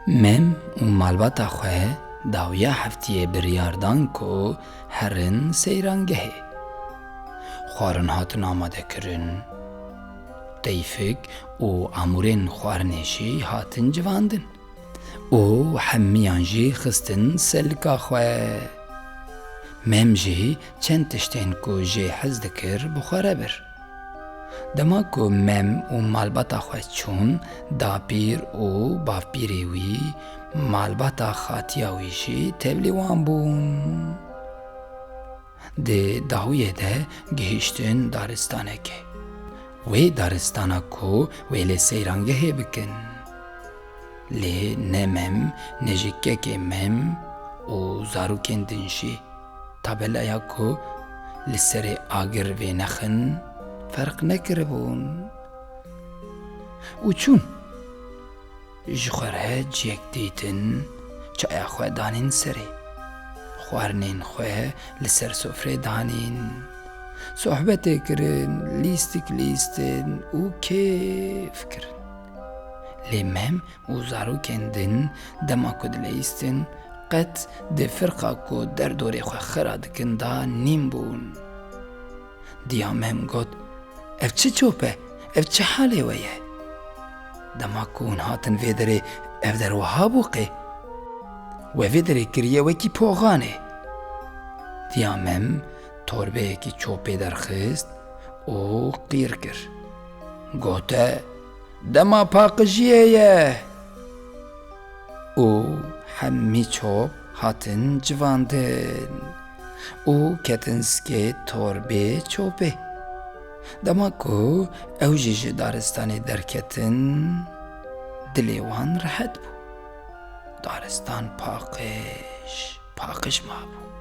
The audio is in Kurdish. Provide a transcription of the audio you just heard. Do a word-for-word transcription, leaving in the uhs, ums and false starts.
Mem û malbata xwe dawiya heftiyê biryar dan ku herin seyrangehê. Xwarin hatin amadekirin. Teyfik û amûrên xwarinê jî hatin civandin. Û hemiyan jî xistin selika xwe. Mem jî çend tiştên ku jê hez dikir bi xwe re bir. Dema ku Mem û malbata xwe çûn, dapîr û bavpîrê wî, malbata xatiya wî jî tevlî wan bûn. Di dawiyê de gihiştin daristanekê. Wê daristana ku wê lê seyrangehê bikin. Lê ne Mem, ne jî kekê Mem û zarokên din jî. Tabelaya ku li serê agir vênexin ferq nekiribûn. Û çûn. Ji xwe re ciyek dîtin, çaya xwe danîn serê. Xwarinên xwe li ser sofrê danîn. Sohbetê kirin, lîstik lîstin û kêf kirin. Lê Mem û zarokên din dema ku dileyîstin, qet di firqa ku derdorê xwe xira dikin de nîn bûn. Diya Mem got, "Ev çi çop e? Ev çi halê we ye?" Dema ku hûn hatin vê derê, ev der wiha bû qê? We vê derê kiriye wekî poxanê. Diya Mem torbeyekî çopê derxist û qîr kir. Gote, "Dema paqijiyê ye!" Û hemî çop hatin civandin û ketin sikê torbê çopê. Dema ku ew jî ji daristanê derketin, dilê wan rehet bû. Daristan paqij, paqij mabû.